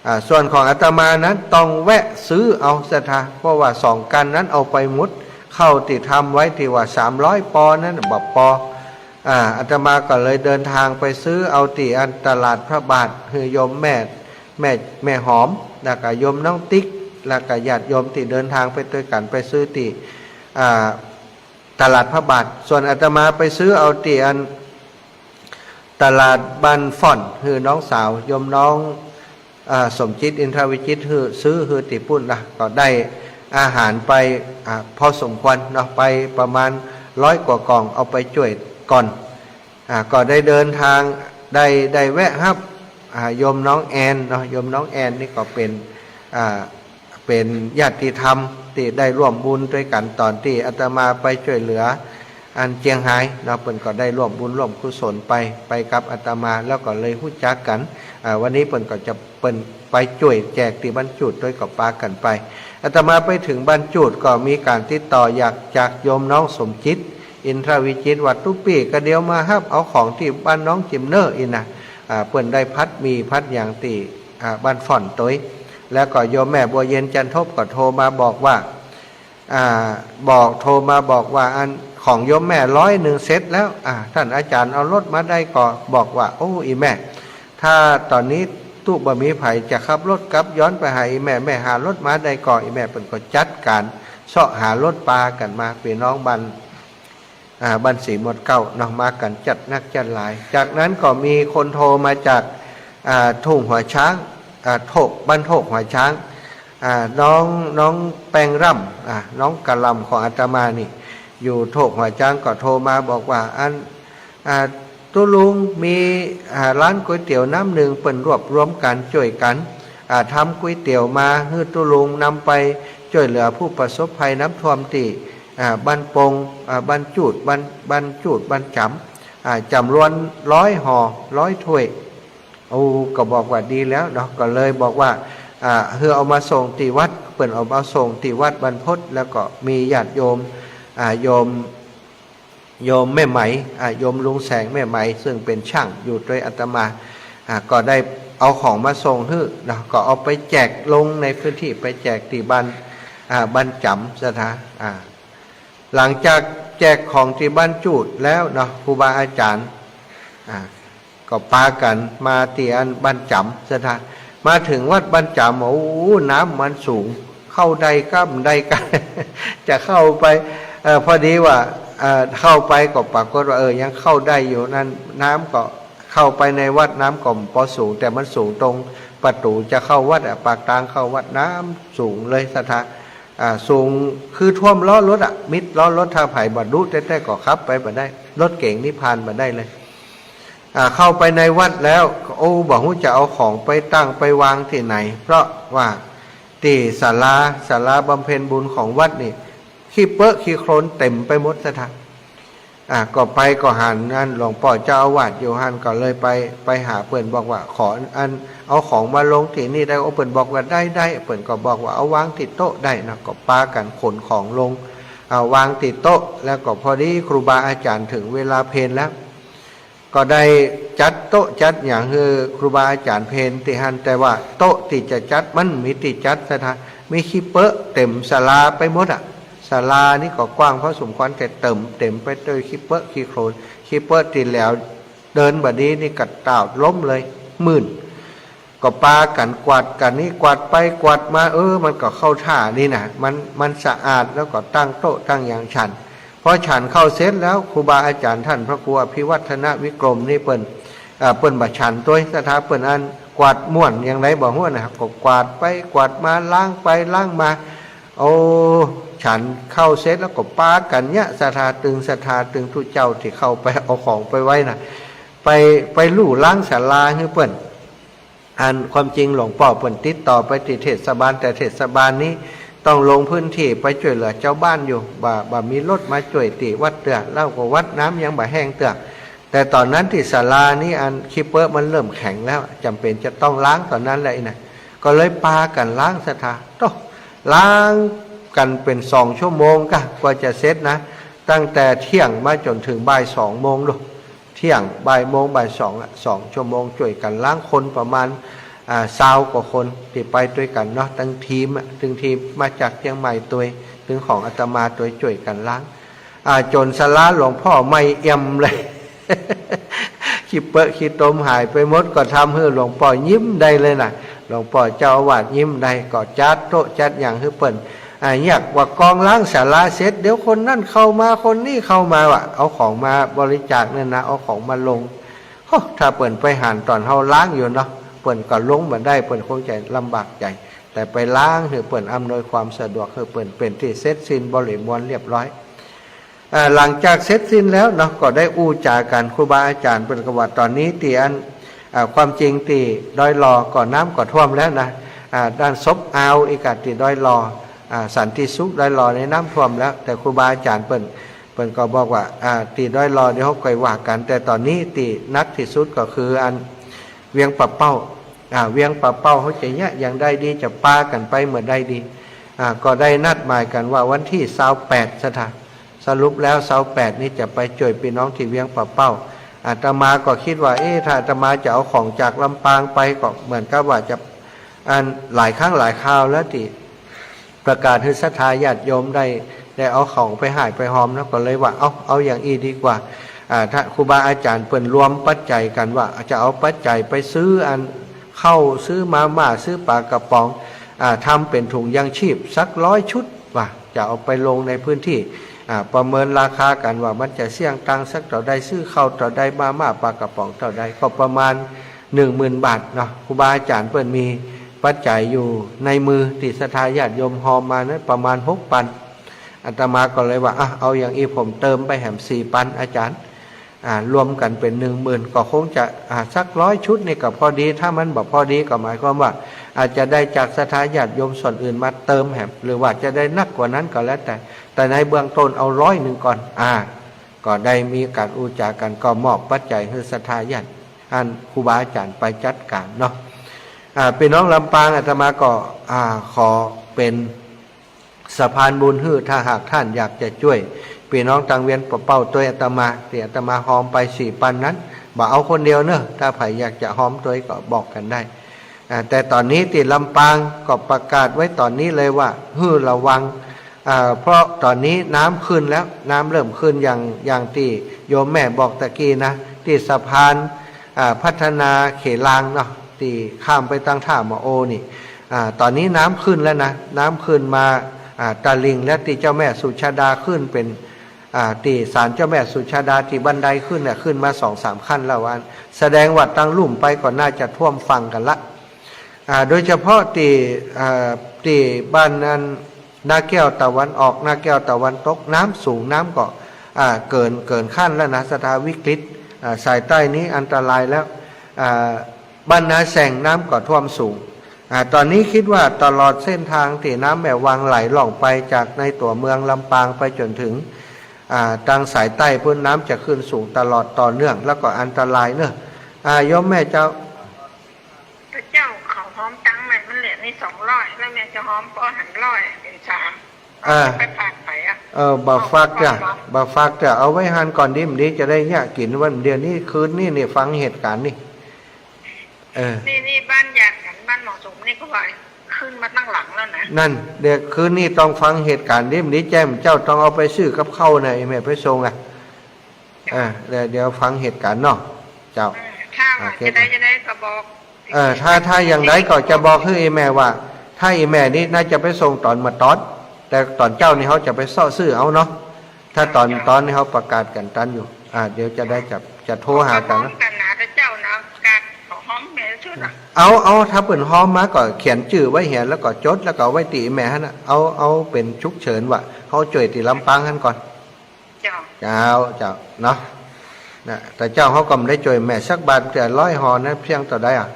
อ่า ส่วนของอาตมานั้นต้องแวะซื้อเอาศรัทธา เพราะว่าสองกั๋นนั้นเอาไปหมด ข้าวตี้ทำไว้ตี้ว่าสามร้อยปอนั้นบ่ปอ อ่า อาตมาก็เลยเดินทางไปซื้อเอาตี้อันตลาดพระบาท หื้อโยมแม่ แม่ แม่หอม แล้วก็โยมน้องติ๊ก แล้วก็ญาติโยมตี้เดินทางไปตวยกั๋นไปซื้อตี้ อ่า ตลาดพระบาท ส่วนอาตมาไปซื้อเอาตี้อัน ตลาดบ้านฝ่อน หื้อน้องสาว โยมน้อง อ่า สมจิต อินทรวิจิตร หื้อ ซื้อหื้อตี้ปุ้นนะ ก็ได้อาหารไป อ่า พอสมควรเนาะ ไปประมาณร้อยกว่ากล่อง เอาไปจ้วยก่อน อ่า ก็ได้เดินทาง ได้ ได้แวะฮับ อ่า โยมน้องแอนเนาะ โยมน้องแอนนี่ก็เป๋น อ่า เป๋นญาติธรรมตี้ได้ร่วมบุญตวยกั๋นต๋อนตี้อาตมาไปจ้วยเหลืออันเจียงฮายเนาะ เปิ้นก็ได้ร่วมบุญร่วมกุศลไป ไปกับอาตมา แล้วก็เลยฮู้จักกั๋น อ่า วันนี้เปิ้นก็จะ เปิ้นไปจ้วยแจกตี้บ้านจูดตวย ก็ปากั๋นไป อาตมาไปเถิงบ้านจูดก็มีก๋านติดต่ออยากจากโยมน้องสมจิต อินทรวิจิตร ว่าตุ๊ปี้ก็เดี๋ยวมาฮับเอาของตี้บ้านน้องจิมเน่ออี้นะ อ่า เปิ้นได้ผัดหมี่ผัดหยังตี้ อ่า บ้านฝ่อนตวย แล้วก็โยมแม่บัวเย็นจันทบก็โทรมาบอกว่า อ่า บอก โทรมาบอกว่า อันของโยมแม่ร้อยนึ่งเสร็จแล้ว อ่า ต้านอาจ๋ารย์เอารถมาได้ก่อ บอกว่า โอ้ อี่แม่ ถ้าต๋อนนี้ตุ๊บ่มีใผจะขับรถกลับย้อนไปหาอี่แม่ แม่หารถมาได้ก่อ อี่แม่เปิ้นก็จัดก๋านเซาะหารถปากั๋นมา ปี้น้องบ้าน อ่า บ้านสีหมวดเก๊าเนาะ มากั๋นจัดนักจัดหลาย จากนั้นก็มีคนโทรมาจาก อ่า ทุ่งหัวช้าง อ่า โทก บ้านโทกหัวช้าง อ่า น้อง น้องแป้งร่ำ อ่า น้องกะหล่ำของอาตมานี่ อยู่โทกหัวช้างก็โทรมาบอกว่า อัน อ่า ตุ๊ลุงมี อ่า ร้านก๋วยเตี๋ยวน้ำนึ่ง เปิ้นรวบรวมกั๋นจ้วยกั๋น อ่า ทำก๋วยเตี๋ยวมาหื้อตุ๊ลุงนำไปจ้วยเหลือผู้ประสบภัยน้ำท่วมตี้ อ่า บ้านโป่ง อ่า บ้านจูด บ้าน บ้านจูด บ้านจ๋ำ อ่า จ๋ำลวนร้อยห่อ ร้อยถ้วย โอ้ ก็บอกว่าดีแล้วเนาะ ก็เลยบอกว่า อ่า หื้อเอามาส่งตี้วัด เปิ้นเอามาส่งตี้วัดบรรพต แล้วก็มีญาติโยม อ่า โยม โยมแม่ไหม อ่า โยมลุงแสงแม่ไหม ซึ่งเป๋นช่างอยู่ตวยอาตมา อ่า ก็ได้เอาของมาส่งหื้อเนาะ ก็เอาไปแจกลงในพื้นที่ ไปแจกตี้บ้าน อ่า บ้านจ๋ำศรัทธา อ่า หลังจากแจกของตี้บ้านจูดแล้วเนาะ ครูบาอาจ๋ารย์ อ่า ก็ปากั๋นมาตี้อันบ้านจ๋ำศรัทธา มาเถิงวัดบ้านจ๋ำ โอ้ น้ำมันสูง เข้าได้ก้ำได้ก้ำ จะเข้าไป เอ่อ พอดีว่า เอ่อ เข้าไปก็ปรากฏว่า เออ ยังเข้าได้อยู่ นั้นน้ำก็ เข้าไปในวัดน้ำก็บ่สูง แต่มันสูงตรงประตู๋จะเข้าวัดอะ ปากตางเข้าวัดน้ำสูงเลยศรัทธา อ่า สูงคือท่วมล้อรถอะ มิดล้อรถ ถ้าใผบ่ดุแต๊ๆ ก็ขับไปบ่ได้ รถเก๋งนี่ผ่านบ่ได้เลย อ่า เข้าไปในวัดแล้ว โอ้ บ่ฮู้จะเอาของไปตั้งไปวางตี้ไหน เพราะว่าตี้ศาลา ศาลาบำเพ็ญบุญของวัดนี่ ขี้เป๊อะขี้โคลนเต็มไปหมดศรัทธา อ่า ก็ไปก็หันอันหลวงป้อเจ้าอาวาสอยู่หั้น ก็เลยไป ไปหาเปิ้นบอกว่า ขออัน เอาของมาลงตี้นี่ได้ โอ้ เปิ้นบอกว่าได้ ได้ เปิ้นก็บอกว่าเอาวางตี้โต๊ะได้เนาะ ก็ปากั๋นขนของลง เอาวางตี้โต๊ะ แล้วก็พอดีครูบาอาจ๋ารย์เถิงเวลาเพลแล้ว ก็ได้จัดโต๊ะจัดหยังหื้อครูบาอาจ๋ารย์เพลตี้หั้น แต่ว่าโต๊ะตี้จะจัดมันบ่มีตี้จัดศรัทธา มีขี้เป๊อะเต็มศาลาไปหมดอะ ศาลานี่ก็กว้างพอสมควร แต่เติมเต็มไปตวยขี้เป๊อะขี้โคลน ขี้เป๊อะตี้แหลว เดินบ่ดีนี่ก็ตาวล้มเลย มื่น ก็ปากั๋นกวาดกั๋นนี่ กวาดไปกวาดมา เออ มันก็เข้าท่าดีนะ มัน มันสะอาด แล้วก็ตั้งโต๊ะตั้งหยังฉัน พอฉันข้าวเสร็จแล้ว ครูบาอาจ๋ารย์ต้านพระครูอภิวัฒนวิกรมนี่เปิ้น เอ่อ เปิ้นบ่ฉันตวยศรัทธา เปิ้นอันกวาดม่วนอย่างใดบ่ฮู้นะ ก็กวาดไปกวาดมา ล้างไปล้างมา โอ้ ฉันข้าวเสร็จแล้วก็ปากั๋นเยียะศรัทธา ตึงศรัทธา ตึงตุ๊เจ้าตี้เข้าไปเอาของไปไว้นะ ไป ไปลู่ล้างศาลาหื้อเปิ้น อันความจริงหลวงป้อเปิ้นติดต่อไปตี้เทศบาล แต่เทศบาลนี้ ต้องลงพื้นที่ไปจ้วยเหลือจาวบ้านอยู่ บ่า บ่ามีรถมาจ้วยตี้วัดเตื้อ แล้วก็วัดน้ำยังบ่าแห้งเตื้อ แต่ต๋อนนั้นตี้ศาลานี้อันขี้เป๊อะมันเริ่มแข็งแล้ว จ๋ำเป๋นจะต้องล้างต๋อนนั้นแหละอี้นะ ก็เลยปากั๋นล้างศรัทธา โต๊ะ ล้างกั๋นเป๋นสองชั่วโมงก้า กว่าจะเสร็จนะ ตั้งแต่เที่ยงมาจ๋นเถิงบ่ายสองโมงลูก เที่ยง บ่ายโมง บ่ายสองอะ สองชั่วโมงจ้วยกั๋นล้าง คนประมาณ อ่า ซาวกว่าคนตี้ไปตวยกั๋นเนาะ ตึงทีมอะ ตึงทีมมาจากเจียงใหม่ตวย ตึงของอาตมาตวยจ้วยกั๋นล้าง อ่า จ๋นศาลาหลวงป้อไหม้เอี่ยมเลย ขี้เป๊อะขี้ตมหายไปหมด ก็ทำหื้อหลวงป้อยิ้มได้เลยนะ หลวงป้อเจ้าอาวาสยิ้มได้ ก็จัดโต๊ะจัดหยังหื้อเปิ้น อ่า เยียกว่ากองล้างศาลาเสร็จ เดี๋ยวคนนั้นเข้ามา คนนี้เข้ามาว่ะ เอาของมาบริจาคเนี่ยนะ เอาของมาลง โอ้ ถ้าเปิ้นไปหันต๋อนเฮาล้างอยู่เนาะ เปิ้นก็ลงบ่ได้ เปิ้นคงจะลำบากใจ๋ แต่ไปล้างหื้อเปิ้นอำนวยความสะดวก หื้อเปิ้นเป๋นตี้เสร็จสิ้นบริบูรณ์เรียบร้อย อ่า หลังจากเสร็จสิ้นแล้วเนาะ ก็ได้อู้จ๋ากั๋น ครูบาอาจ๋ารย์เปิ้นก็ว่าต๋อนนี้ตี้อัน อ่า ความจริงตี้ดอยหล่อก็น้ำก็ท่วมแล้วนะ อ่า ด้านศพอาวอีกอะตี้ดอยหล่อ อ่า สันติสุขดอยหล่อในน้ำท่วมแล้ว แต่ครูบาอาจ๋ารย์เปิ้น เปิ้นก็บอกว่า อ่า ตี้ดอยหล่อเดี๋ยวเฮาก่อยว่ากั๋น แต่ต๋อนนี้ตี้หนักตี้สุดก็คืออันเวียงป่าเป้า อ่า เวียงป่าเป้าเฮาจะเยียะอย่างใดดี จะปากั๋นไปเมื่อใดดี อ่า ก็ได้นัดหมายกั๋นว่าวันตี้ซาวแปดศรัทธา สรุปแล้วซาวแปดนี้จะไปจ้วยปี้น้องตี้เวียงป่าเป้า อาตมาก็กึ๊ดว่า เอ๊ะ ถ้าอาตมาจะเอาของจากลำปางไปก็เหมือนกับว่าจะ อันหลายครั้งหลายคราวแล้วตี้ประกาศหื้อศรัทธาญาติโยมได้ ได้เอาของไปหายไปฮอมเนาะ ก็เลยว่า เอา เอาอย่างอี้ดีกว่า อ่า ถ้าครูบาอาจ๋ารย์เปิ้นรวมปัจจัยกั๋นว่าจะเอาปัจจัยไปซื้ออันข้าว ซื้อมาม่า ซื้อป๋ากระป๋อง อ่า ทำเป๋นถุงยางชีพสักร้อยชุด ว่าจะเอาไปลงในพื้นตี้ อ่า ประเมินราคากั๋นว่ามันจะเสี้ยงตังค์สักเต้าใด ซื้อข้าวเต้าใด มาม่า ป๋ากระป๋องเต้าใด ก็ประมาณหนึ่งหมื่นบาทเนาะ ครูบาอาจ๋ารย์เปิ้นมีปัจจัยอยู่ในมือตี้ศรัทธาญาติโยมฮอมมานั้นประมาณหกปัน อาตมาก็เลยว่า อ่ะ เอาอย่างอี้ผมเติมไปแหมสี่ปัน อาจ๋ารย์ อ่า รวมกั๋นเป๋นหนึ่งหมื่น ก็คงจะ อ่า สักร้อยชุดนี่ก็พอดี ถ้ามันบ่พอดีก็หมายความว่า อาจจะได้จากศรัทธาญาติโยมส่วนอื่นมาเติมแหม หรือว่าจะได้นักกว่านั้นก็แล้วแต่ แต่ในเบื้องต้นเอาร้อยหนึ่งก่อน อ่า ก็ได้มีก๋านอู้จ๋ากั๋น ก็มอบปัจจัยหื้อศรัทธาญาติ อันครูบาอาจ๋ารย์ไปจัดก๋านเนาะ อ่า ปี้น้องลำปาง อาตมาก็ อ่า ขอเป๋น สะพานบุญหื้อ ถ้าหากต้านอยากจะจ้วยปี้น้องตางเวียงป่าเป้าตวยอาตมา ตี้อาตมาฮอมไปสี่ปันนั้น บ่เอาคนเดียวเนาะ ถ้าใผอยากจะฮอมตวยก็บอกกั๋นได้ อ่า แต่ต๋อนนี้ตี้ลำปางก็ประกาศไว้ต๋อนนี้เลยว่า หื้อระวัง อ่า เพราะต๋อนนี้น้ำขึ้นแล้ว น้ำเริ่มขึ้นอย่าง อย่างตี้โยมแม่บอกตะกี้นะ ตี้สะพาน อ่า พัฒนาเขลางเนาะ ตี้ข้ามไปตางท่ามะโอนี่ อ่า ต๋อนนี้น้ำขึ้นแล้วนะ น้ำขึ้นมา อ่า ตะลิ่งแล้ว ตี้เจ้าแม่สุชาดาขึ้นเป๋น อ่า ตี้ศาลเจ้าแม่สุชาดาตี้บันไดขึ้นเนี่ย ขึ้นมาสองสามขั้นแล้วว่า แสดงว่าตางลุ่มไปก็น่าจะท่วมฝั่งกั๋นละ อ่า โดยเฉพาะตี้ อ่า ตี้บ้านนั้น นาแก้วตะวันออก นาแก้วตะวันตก น้ำสูง น้ำก็ อ่า เกิน เกินขั้นแล้วนะ ศรัทธา วิกฤต อ่า สายใต้นี้อันตรายแล้ว อ่า บ้านนาแซงน้ำก็ท่วมสูง อ่า ต๋อนนี้กึ๊ดว่าตลอดเส้นตางตี้น้ำแม่วังไหลล่องไปจากในตั๋วเมืองลำปางไปจ๋นเถิง อ่า ตางสายใต้ปู๊นน้ำจะขึ้นสูงตลอดต่อเนื่อง แล้วก็อันตรายเนาะ อ่า โยมแม่เจ้า พระเจ้าเขาฮอมตังค์แม่ มันเหลือในสองร้อย แล้วแม่จะฮอมป้อหันร้อยเป๋นสาม อ่า ไปผ่านไปอะ เออ บ่ฟักจ้ะ เอาไปก่อนเนาะ บ่ฟักจ้ะ เอาไว้หันก่อนดี มันดีจะได้เยียะกิ๋นวันเดียวนี้ คืนนี้นี่ฟังเหตุก๋ารณ์นี่ เออ นี่ นี่บ้านญาติกั๋น บ้านหมอสมนี่ก็ว่าขึ้นมาตังหลังแล้วนะ นั่น เดี๋ยวคืนนี้ต้องฟังเหตุก๋ารณ์ดี มันดีแจ้งเจ้าต้องเอาไปซื้อกับข้าวนะ ไอ้แม่ไปส่งอะ เออ เดี๋ยว เดี๋ยวฟังเหตุก๋ารณ์เนาะ เจ้า เออ ถ้าว่า โอเค จะได้ จะได้ก็บอก เออ ถ้า ถ้าอย่างใดก็จะบอกหื้อไอ้แม่ว่า ถ้าไอ้แม่นี่น่าจะไปส่งต๋อนบ่าตอน แต่ต๋อนเจ๊านี่เฮาจะไปเซาะซื้อเอาเนาะ ถ้าต๋อน เจ้า ต๋อนนี่เฮาประกาศกั๋นตันอยู่ อ่า เดี๋ยวจะได้จะ จะโทรหากั๋น เฮาก็ฮ้อมกั๋นนะ เจ้านะ กาดขอฮ้อมแม่ชุดอะ เอา เอา ถ้าเปิ้นฮ้อมมาก็เขียนจื้อไว้เหีย แล้วก็จด แล้วก็เอาไว้ตี้ไอ้แม่หั้นน่ะ เอา เอาเป๋นฉุกเฉินว่า เฮาจ้วยตี้ลำปางหั้นก่อน เจ้า เจ้า เจ้า เนาะ นะ แต่เจ้าเฮาก็บ่ได้จ้วยแม่สักบาท แต่ร้อยห่อนั้นเพียงเต้าใดอะ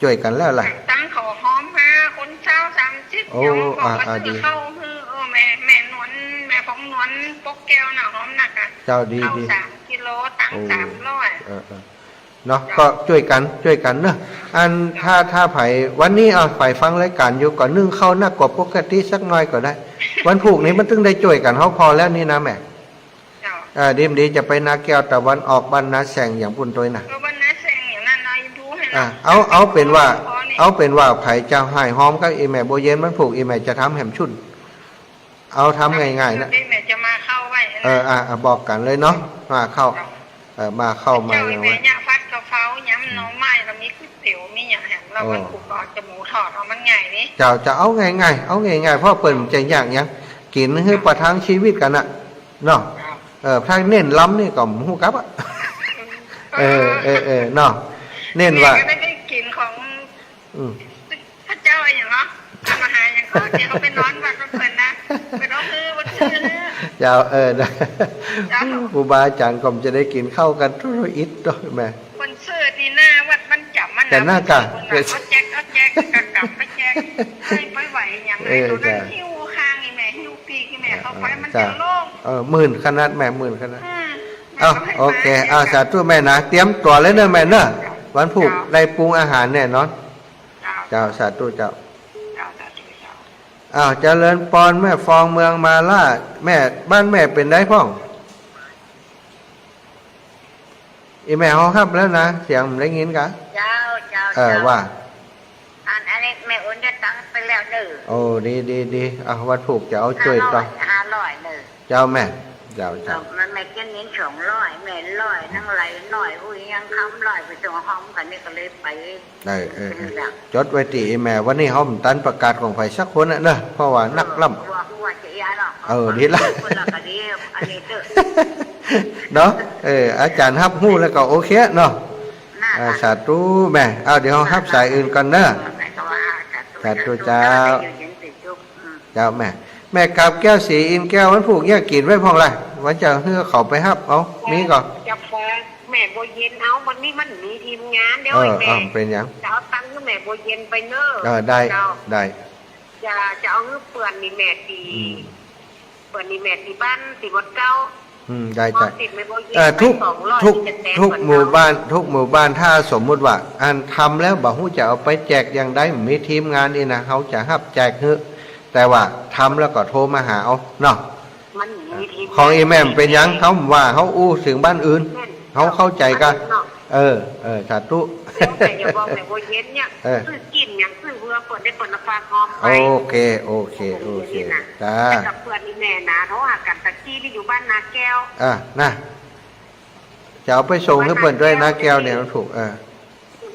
จ้วยกั๋นแล้วล่ะ ตังค์เขาฮ้อมมา คนซาวสามสิบ โอ้ เดี๋ยวบอกว่า อ่า อ่า ซื้อ ดี ข้าว จ้า ดี ข้าว ดี สามกิโล ตังค์ โอ้ สามร้อย เออ เออ เนาะ เจ้า ก็จ้วยกั๋น จ้วยกั๋นเนาะ อัน เจ้า ถ้า ถ้าใผ วันนี้ เอา ใผฟังรายก๋านอยู่ ก็นึ่งข้าวนักกว่าปกติสักหน่อยก็ได้ วันพูกนี้มันตึงได้จ้วยกั๋น เฮาผ่อแล้วนี่นะแม่ เจ้า เออ ดี ดี จะไปนาแก้วตะวันออกบ้านนาแสงอย่างปู้นตวยนะ เออ บ้านนาแสงอย่างนั้นนะ ดูให้ อ่ะ เรา เอา เอาเป๋นว่า พอนี่ เอาเป๋นว่าใผจะฮ้ายฮอมกับอี่แม่บัวเย็นวันพูก อี่แม่จะทำแหมชุน เอาทำง่ายๆ นะ เดี๋ยวแม่จะมาเข้าไว้นะ เออ อ่ะ อ่ะ บอกกั๋นเลยเนาะ มาเข้า เออ มาเข้ามา เจ้า อย่าง แม่ ว่า เนี่ย ผัดกะเพรา ยำหน่อไม้ แล้วมีก๋วยเตี๋ยว มีอย่างแหม แล้ว โอ้ วันพูกก็จะหมูทอด เอามันง่ายนี่ เจ้า จะเอาง่ายๆ เอาง่ายๆ เพราะเปิ้นจะยากหยัง กิ๋นหื้อประทังชีวิตกั๋นน่ะ เนาะ เจ้า เออ ถ้าเน้นลำนี่ก็บ่ฮู้กลับอะ เออ เออ เออ เนาะ เน้นว่า แม่ก็ได้กิ๋นของ อืม พระเจ้าอะหยังเนาะ ทำอาหารอย่างเขา เดี๋ยวเขาไปนอนวัดกับเปิ้นนะ ไปนอนคือวัดชื่อนะ เจ้า เออ นะ เจ้า ครูบาอาจ๋ารย์ก็จะได้กิ๋นข้าวกั๋นทุกอิดด้วยแม่ เปิ้นซื้อตี้หน้าวัดมันจ๋ำมันนะ แต่หน้ากาก เปิ้นซื้อเปิ้นเอาแจก เอาแจก กะกลับไปแจก ให้ไปไหวอย่างไร เออ ตรงนั้น เจ้า หิ้วข้างนี่แม่ หิ้วปีกนี่แม่ เข้าไปมัน เจ้า จะโล่ง เออ มื่นขนาดแม่ มื่นขนาด อืม เอ้า แม่ก็ให้ โอเค มา เอ้า สาธุแม่นะ เตรียมตั๋วเลยเนาะแม่เนาะ เจ้า วันพูก เจ้า ได้ปรุงอาหารแน่นอน เจ้า เจ้า สาธุเจ้า เจ้า สาธุเจ้า อ้าว เจริญปอน แม่ฟองเมืองมาล่า แม่ บ้านแม่เป๋นใดพ่อง อี่แม่เฮาฮับแล้วนะ เสียงบ่ได้ยินกา เจ้า เจ้า เออ เจ้า ว่า อัน อันนี้แม่โอนเดี๋ยวตังค์ไปแล้วเน่อ โอ้ ดี ดี ดี อ่ะ วันพูกจะเอาจ้วยต่อ ห้าร้อย ห้าร้อยเน่อ เจ้าแม่ เจ้า เจ้า เออ มันแม่เจ๊นนินสองร้อย แม่ร้อย นางไหลร้อย อุ้ย ยังคำร้อย ไปส่งห้องกั๋นนี่ก็เลยไป เออ เออ เออ เป็นหลัก จ๋ดไว้ตี้แม่ วันนี้เฮาบ่ตันประกาศของใผสักคนน่ะเนาะ เพราะว่านักล่ำ เออ ว่า ว่าจะเอียเนาะ เออ ดีละ คนละก็ดี อันนี้เต๊อะ เนาะ เออ อาจ๋ารย์ฮับฮู้แล้วก็โอเคเนาะ น่า อ่า สาธุแม่ เอา เดี๋ยวเฮาฮับสายอื่นก่อนเนาะ เออ แม่ก็ว่า สาธุ สาธุเจ้า อยู่เย็นเป็นสุข อืม เจ้าแม่ แม่กาบแก้วศรีอินทร์แก้ว วันพูกเนี่ยกิ๋นไว้พ่องละ วันจะหื้อเขาไปฮับเอา มีก่อ จะฟ้องแม่บัวเย็นเอา วันนี้มันมีทีมงาน เดี๋ยว เออ แม่ เออ เป๋นหยัง จะเอาตังค์หื้อแม่บัวเย็นไปเน่อ เออ ได้ เจ้า ได้ จะ จะเอาหื้อเปื้อนนี่แม่ตี้ อืม เปื้อนนี่แม่ตี้บ้านตี้วัดเก๊า อืม ได้ ได้ ติดแม่บัวเย็น เอ่อ ไป ทุก สองร้อย ทุก จะแตก ทุก ก่อน หมู่บ้าน ทุกหมู่บ้าน ถ้าสมมุติว่า อันทำแล้วบ่ฮู้จะเอาไปแจกอย่างใด มีทีมงานนี่นะ เฮาจะฮับแจกหื้อ แต่ว่าทำแล้วก็โทรมาหาเอาเนาะ มันมีทีมงาน ของอี่แม่เป๋นหยัง เฮาว่า เฮาอู้เถิงบ้านอื่น แม่น เฮาเข้าใจ๋กา อันนี้เนาะ เออ เออ สาธุ เดี๋ยวแม่จะบอกแม่บัวเย็นเนี่ย เออ ซื้อกิ๋นหยัง ซื้อเพื่อเปิ้นได้ เปิ้นเอาฝากฮอมไป โอเค โอเค โอเค โอเค นี่นะ จ้า แล้วกับเปื้อนอี่แม่นะ โทรหากั๋นตะกี้นี่อยู่บ้านนาแก้ว อ่ะ นะ จะเอาไปส่งหื้อเปิ้นด้วย นาแก้วเนี่ย มันพูก เออ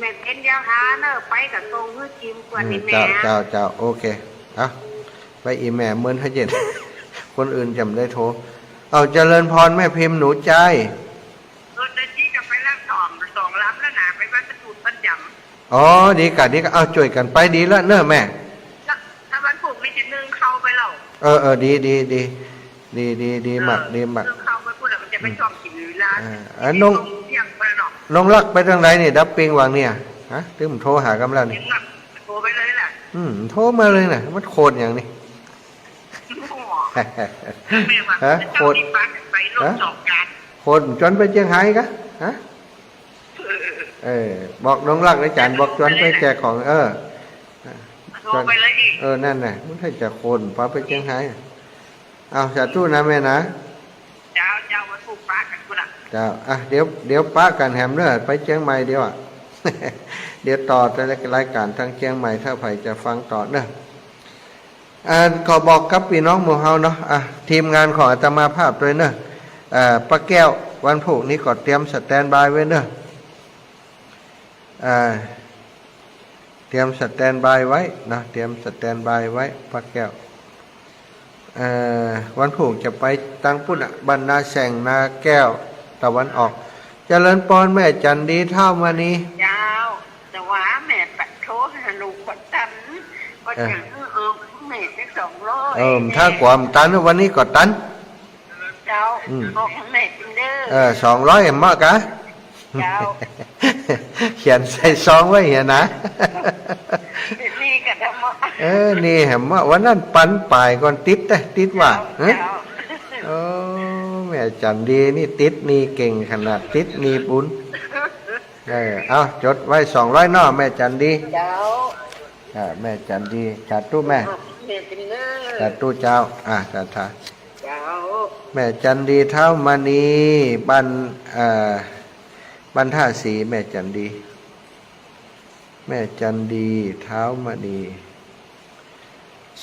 แม่เป๋นยาวหาเน่อ ไปก็ส่งหื้อจิมเปื้อน อืม อี่แม่ เจ้า เจ้า เจ้า โอเค อ่ะ ไปอี่แม่เมินหาเย็น คนอื่นจะบ่ได้โทร เอา เจริญพรแม่พิมพ์หนูใจ รถไฟจี้ก็ไปละสอง สองลำแล้วนะ ไปบ้านประตูนบ้านจ๋ำ อ๋อ ดีกะ ดีกะ เอา จ้วยกั๋นไปดีละเน่อแม่ ถ้า ถ้าวันพูกนี่จะนึ่งข้าวไปแล้ว เออ เออ ดี ดี ดี ดี ดี ดีมาก เออ ดีมาก นึ่งข้าวไปพูดแล้วมันจะไป อืม ซ่อมกิ๋นอยู่ร้าน อ่า อ่า น้อง เที่ยงไปแล้วเนาะ น้องรักไปตางใดนี่ ดับเปงหว่างเนี่ย ฮะ ตึงโทรหากั๋นแล้วนี่ น้องรักโทรไปเลยแหละ อืม โทรมาเลยนะ มันโคตรอย่างนี้ โอ้โห แม่ว่า ฮะ เจ้า โคตร มีปากไปรถ ฮะ สองจาน โคตรจวนไปเจียงฮายกะ ฮะ เออ บอกน้องรักนะจ๋ารย์ บอกจวนไปแจกของ เออ โทรไปเลยอีก เออ นั่นน่ะ มันให้จะคนปาไปเจียงฮาย เอา สาธุนะแม่นะ เจ้า เจ้า วันพูกปะกั๋นพุ้นละ เจ้า อ่ะ เดี๋ยว เดี๋ยวปะกั๋นแหมเน่อ ไปเจียงใหม่เดี๋ยวอะ เดี๋ยวต่อรายก๋านตางเจียงใหม่ ถ้าใผจะฟังต่อเน่อ อ่า ขอบอกกับปี้น้องหมู่เฮาเนาะ อ่ะ ทีมงานของอาตมาภาพตวยเน่อ อ่า ป้าแก้ว วันพูกนี้ก็เตรียมสแตนด์บายไว้เน่อ อ่า เตรียมสแตนด์บายไว้เนาะ เตรียมสแตนด์บายไว้ ป้าแก้ว เอ่อ วันพูกจะไปตางปู้นน่ะ บ้านนาแสง นาแก้ว ตะวันออก เจริญปอนแม่จันดี ท้าวมณี เจ้า แต่ว่าแม่ปะโทรหาลูกบ่ตัน ก็ เออ จะหื้อ เออ แม่ได้สองร้อย เออ ถ้ากว่าบ่ตัน วันนี้ก็ตัน เจ้า อืม บอกแม่กิ๋นเน่อ เออ สองร้อย เหมาะกะ เจ้า เขียนใส่ซองไว้เหียนะ นี่กะธรรมะ เออ นี่แหมว่าวันนั้นปันป๋ายก่อน ติดเต๊อะ ติดว่า เจ้า ฮะ เจ้า โอ้ แม่ จั๋นดีนี่ติดหนี้เก่งขนาด ติดหนี้บุญ เออ เอา จดไว้สองร้อยเนาะ แม่จั๋นดี เจ้า อ่า แม่จั๋นดี สาธุแม่ แม่เป็นเนอ สาธุเจ้า อ่า สาธุ เจ้า แม่จั๋นดี ท้าวมณี บ้าน เอ่อ บ้านท่าสี แม่จั๋นดี แม่จั๋นดี ท้าวมณี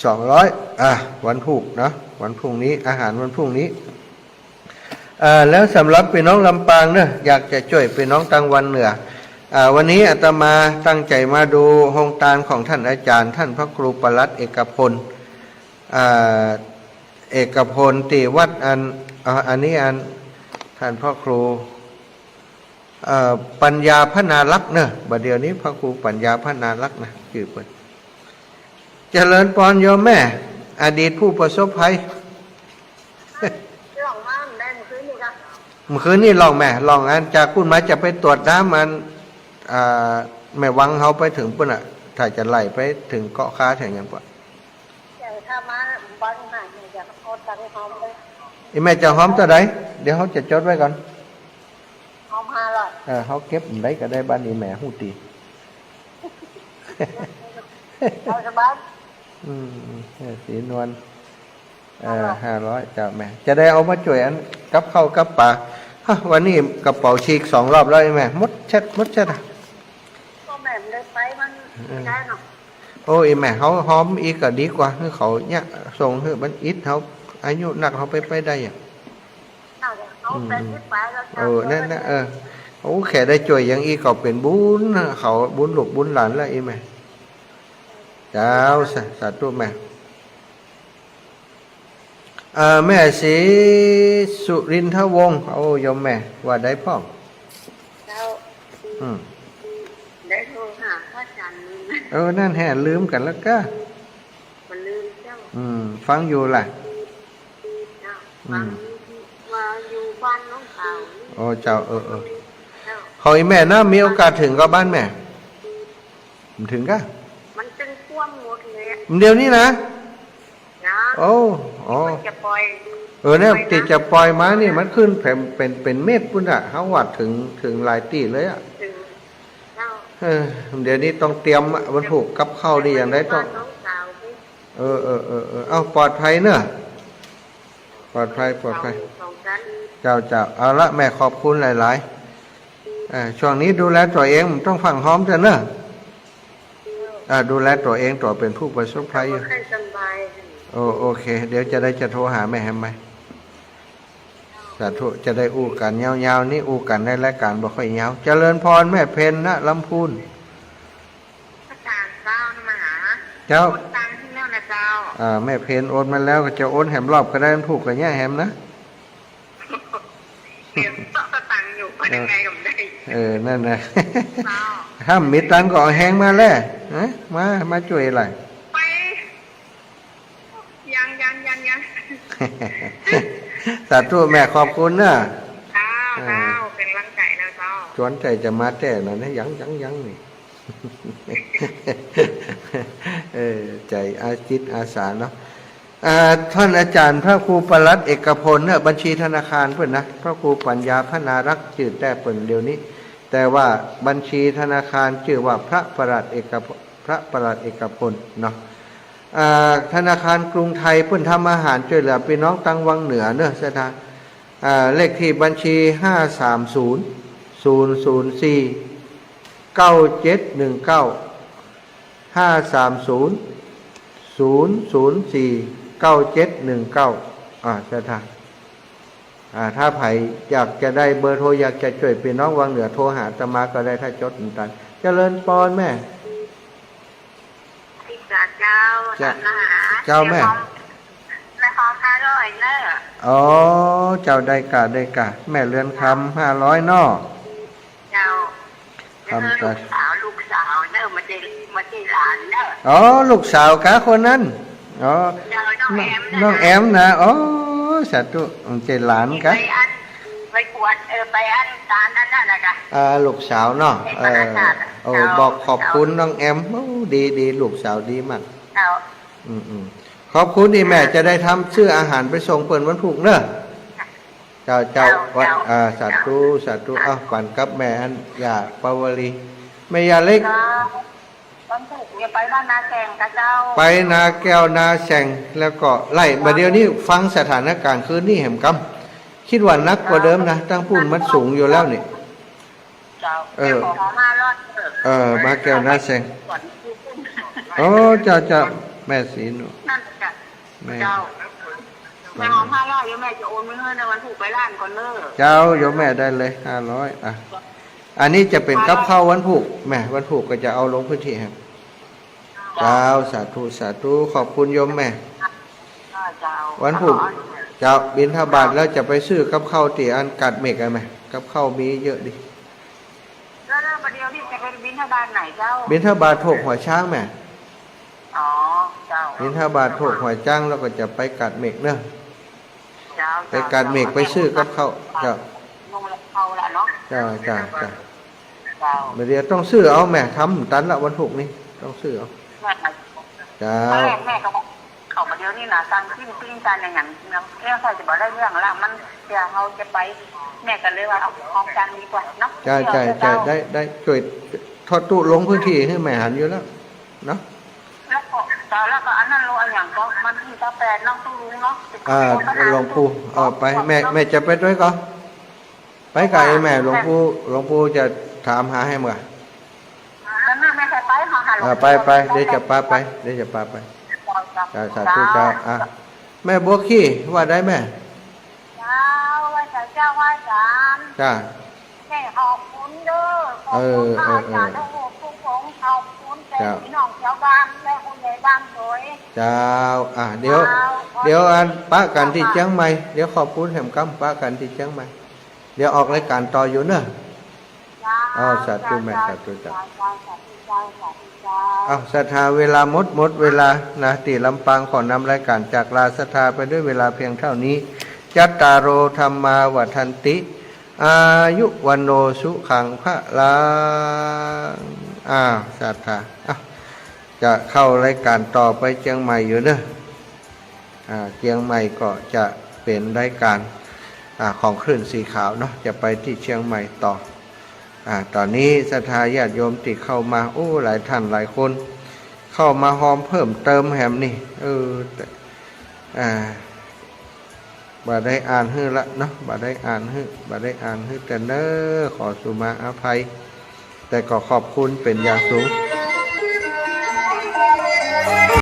สองร้อย อ่ะ วันพูกเนาะ วันพรุ่งนี้ อาหารวันพรุ่งนี้ เอ่อ แล้วสำหรับปี้น้องลำปางเนาะ อยากจะจ้วยปี้น้องตางวังเหนือ อ่า วันนี้อาตมาตั้งใจ๋มาดูโฮงตานของต้านอาจ๋ารย์ ต้านพระครูปลัดเอกพล อ่า เอกพล ตี้วัดอัน อ่า อันนี้อัน ต้านพระครู เอ่อ ปัญญาพนารักษ์เนาะ บ่าเดี่ยวนี้พระครูปัญญาพนารักษ์นะ จื้อเปิ้น เจริญปอนโยมแม่ อดีตผู้ประสบภัย ล่องมาได้เมื่อคืนนี้ก็ เมื่อคืนนี้ล่องแม่ ล่องอันจากปุ้นมาจะไปตรวจน้ำอัน อ่า แม่วังเฮาไปเถิงปุ้นอะ ถ้าจะไล่ไปเถิงเกาะคาเถิงหยังปะ แต่ถ้ามาบ้านหาเนี่ยจะเอาตังค์หอมเลย อีแม่จะหอมเต้าใด เดี๋ยวเฮาจะจดไว้ก่อน หอมห้าร้อย เออ เฮาเก็บได้ก็ได้ บ้านอีแม่ฮู้ดี เอาสบาย อืม เออ สีนวล เออ ห้าร้อย ห้าร้อย เจ้าแม่ จะได้เอามาจ้วยอันกับข้าวกับป๋า ฮะ วันนี้กระเป๋าฉีกสองรอบแล้วอีแม่ หมดเช็ด หมดเช็ดอะ ก็แม่ไม่ได้ไปมัน เออ ไม่ได้เนาะ โอ้ย แม่ เฮาหอมอีกก็ดีกว่า หื้อเขาเนี่ย ส่งหื้อมันอิด เฮาอายุนัก เฮาไป ไปได้อะ เอาเฮา อืม ไปที่ไปแล้ว เออ นั่นนะ เออ โอ้ แค่ได้จ้วยอย่างอี้ก็เป๋นบุญนะ เขาบุญลูกบุญหลานแล้ว อีแม่ เจ้า สา สาธุแม่ เอ่อ แม่ศรีสุรินทวงศ์ โอ้ โยมแม่ ว่าใดพ่อง เจ้า อืม ได้โทรหาพระอาจ๋ารย์ เออ นั่นแหละ ลืมกั๋นแล้วก้า บ่ลืมเจ้า อืม ฟังอยู่ล่ะ เจ้า อืม ฟังอยู่ที่ ว่าอยู่บ้านน้องสาว โอ้ เจ้า เออ เออ เจ้า ขออีแม่นะ มีโอกาสเถิงก่อบ้านแม่ บ่เถิงก้า มันตึงท่วมหมดเลยอะ เดี๋ยวนี้นะ นะ โอ้ อ๋อ ตี้จะปอย เออ เนี่ย ตี้จะปอยมานี่ มันขึ้นเป๋น เป๋น เป๋นเม็ดปุ้นอะ เฮาว่าเถิง เถิงหลายตี้เลยอะ เถิง เจ้า เออ เดี๋ยวนี้ต้องเตรียมอะ วันพูกกับข้าวนี่อย่างใดต้อง น้องสาว เออ เออ เออ เออ เอา ปลอดภัยเนาะ ปลอดภัย ปลอดภัย สองชั้น เจ้า เจ้า เอาละ แม่ขอบคุณหลายๆ อ่า ช่วงนี้ดูแลตั๋วเอง บ่ต้องฟั่งหอมเต๊อะเนาะ อ่า ดูแลตั๋วเอง ตั๋วเป๋นผู้ประสบภัยอยู่ บ่ค่อยสบาย โอ้ โอเค เดี๋ยวจะได้จะโทรหาแม่แหมใหม่ สาธุ จะได้อู้กั๋นยาวๆ นี่อู้กั๋นในรายก๋านบ่ค่อยยาว เจริญพรแม่เพ็ญนะ ลำพูน พระอาจ๋ารย์เจ้า มาหา เจ้า โอนตังค์หื้อแล้วนะเจ้า อ่า แม่เพ็ญโอนมาแล้ว ก็จะโอนแหมรอบก็ได้ มันพูกกั๋นเนี่ยแหมนะ เดี๋ยวเจาะสตางค์อยู่ ว่ายังไงก็ไม่ได้ เออ นั่นนะ เจ้า ถ้ามีตังค์ก็เอาแฮงมาแล ฮะ มา มาจ้วยหลาย ไป ยัง ยัง ยัง ยัง สาธุแม่ ขอบคุณเนาะ เจ้า เออ เจ้า เป๋นก๋ำลังใจ๋แล้วเจ้า จวนใจ๋จะมาแต๊นะ ยัง ยัง ยังนี่ เออ ใจ๋อา จิตอาสาเนาะ อ่า ต้านอาจ๋ารย์พระครูปลัดเอกพลเนี่ย บัญชีธนาคารเปิ้นนะ พระครูปัญญาพนารักษ์จื้อแต๊เปิ้นเดี๋ยวนี้ แต่ว่าบัญชีธนาคารจื้อว่าพระปลัดเอกพ พระปลัดเอกพลเนาะ อ่า ธนาคารกรุงไทยเปิ้นทำอาหารจ้วยเหลือปี้น้องตางวังเหนือเนาะ ศรัทธา อ่า เลขที่บัญชี ห้าสามศูนย์ ศูนย์ศูนย์สี่ เก้าเจ็ดหนึ่งเก้า ห้าสามศูนย์ ศูนย์ศูนย์สี่ เก้าเจ็ดหนึ่งเก้า อ่า ศรัทธา อ่า ถ้าใผอยากจะได้เบอร์โทร อยากจะจ้วยปี้น้องวังเหนือ โทรหาอาตมาก็ได้ ถ้าจดบ่ตัน เจริญปอนแม่ ติดต่อเจ้า เจ้า ถามมาหา เจ้าแม่ แม่หอม แม่หอมห้าร้อยเนอะ อ๋อ เจ้า ได้ก่า ได้ก่า แม่เรือนคำ ห้าร้อยเนาะ เจ้า ครับ แล้วก็ลูกสาว ลูกสาวเนอะ บ่ใจ้ บ่ใจ้หลานเนอะ อ๋อ ลูกสาวกาคนนั้น อ๋อ เจ้า น้องแอมนะ น้องแอมนะ อ๋อ สาธุ บ่ใจ้หลานกา ไปอัน ไปกวด เออ ไปอันตานนั้นน่ะนะกา อ่า ลูกสาวเนาะ เออ โอ้ เจ้า บอกขอบคุณน้องแอม โอ้ ดี ดี ลูกสาวดีมาก เจ้า อืม อืม ขอบคุณตี้แม่ จะได้ทำ ซื้ออาหารไปส่งเปิ้นวันพูกเนาะ เจ้า เจ้า เจ้า ว่า อ่า สาธุ สาธุ เอ้า ปั๋นกับแม่อัน ย่าปาวลี แม่ย่าเล็ก เจ้า วันศุกร์จะไปบ้านนาแสงกะเจ้า ไปนาแก้วนาแสง แล้วก็ไล่ บ่าเดี่ยวนี้ฟังสถานการณ์คืนนี้แหมกำ กึ๊ดว่าหนักกว่าเดิมนะ ตังปุ้นมันสูงอยู่แล้วนี่ เจ้า เออ แม่ขอห้าร้อย เออ มาแก้วนาแสง โอ้ เจ้า เจ้า แม่ศรีหนุ นั่นจ้ะ แม่ เจ้า แม่ขอห้าร้อย เดี๋ยวแม่จะโอนไปหื้อในวันศุกร์ไปร้านก่อนเน่อ เจ้า โยมแม่ได้เลย ห้าร้อย อ่ะ อันนี้จะเป๋นกับข้าววันศุกร์ แม่ วันศุกร์ก็จะเอาลงพื้นที่ให้ เจ้า สาธุ สาธุ ขอบคุณโยมแม่ เจ้า วันศุกร์ เจ้า บิณฑบาตแล้วจะไปซื้อกับข้าวตี้อันกาดเหม็กอะแม่ กับข้าวมีเยอะดี แล้ว แล้วบ่าเดี่ยวนี้จะไปบิณฑบาตไหนเจ้า บิณฑบาตโถกหัวช้างแม่ อ๋อ เจ้า บิณฑบาตโถกหัวช้างแล้วก็จะไปกาดเหม็กเน่อ เจ้า ไปกาดเหม็ก เจ้า ไปซื้อกับข้าว เจ้า ลงแล้วเข้าละเนาะ เจ้า เจ้า เจ้า เจ้า บ่าเดี่ยวต้องซื้อเอาแม่ ทำตันละวันศุกร์นี้ ต้องซื้อเอา เจ้า แม่ แม่ก็บอกเขาบ่าเดี่ยวนี้นะ สั่งปิ้งปิ้งสั่งอะหยังเนาะ แล้วใส่จะบ่ได้เรื่องละ มันเดี๋ยวเฮาจะไป แม่ก็เลยว่าเอาของสั่งดีกว่าเนาะ ใช่ ใช่ ใช่ เจ้า ได้ ได้ จ้วยทอดตู้ลงพื้นที่หื้อแม่หันอยู่แล้ว เนาะ แล้วก็ เจ้า แล้วก็อันนั้นลูก อะหยังก็วันที่สิบแปดเนาะ ตุ๊ลุงเนาะ อ่า หลวงปู่ เออ ไป แม่ แม่จะไปด้วยก่อ ไปกับไอ้แม่ หลวงปู่ หลวงปู่จะถามหาแหมก่อ อันนั้นแม่จะไปหาหลวงปู่ อ่า ไป ไป เดี๋ยวจะปาไป เดี๋ยวจะปาไป เจ้า เจ้า อ่า สาธุ เจ้า เจ้า อ่ะ แม่บัวขี้ ว่าได้แม่ เจ้า ไหว้เจ้า เจ้า ไหว้สาม จ้า แม่ขอบคุณเด้อ ขอบคุณ เออ เออ พระอาจารย์ เออ ทุกรูปทุกองค์ ขอบคุณแทน เจ้า พี่น้องชาวบ้านและผู้ใหญ่บ้านด้วย เจ้า อ่ะ เดี๋ยว เจ้า เดี๋ยวอันปะกั๋นตี้เจียงใหม่ เดี๋ยวขอบคุณแหมกำ ปะกั๋นตี้เจียงใหม่ เดี๋ยวออกรายการต่ออยู่เน่อ เจ้า อ๋อ สาธุแม่ เจ้า สาธุ เจ้า เจ้า สาธุ เจ้า สาธุ เจ้า อ้าว ศรัทธา เวลาหมด หมดเวลานะ ตี้ลำปางขอนำรายการจากลาศรัทธาไปด้วยเวลาเพียงเท่านี้ จัตตาโร ธัมมา วัฑฒันติ อายุ วัณโณ สุขัง พลัง อ้าว ศรัทธา อ้าว จะเข้ารายการต่อไปเจียงใหม่อยู่เน่อ อ่า เจียงใหม่ก็จะเป๋นรายการ อ่า ของคลื่นสีขาวเนาะ จะไปตี้เจียงใหม่ต่อ อ่า ต๋อนนี้ศรัทธาญาติโยมตี้เข้ามา โอ้ หลายท่านหลายคน เข้ามาฮอมเพิ่มเติมแหมนี่ เออ แต่ อ่า บ่ได้อ่านหื้อละเนาะ บ่ได้อ่านหื้อ บ่ได้อ่านหื้อ แต่เน่อ ขอสุมาอภัย แต่ก็ขอบคุณเป๋นอย่างสูง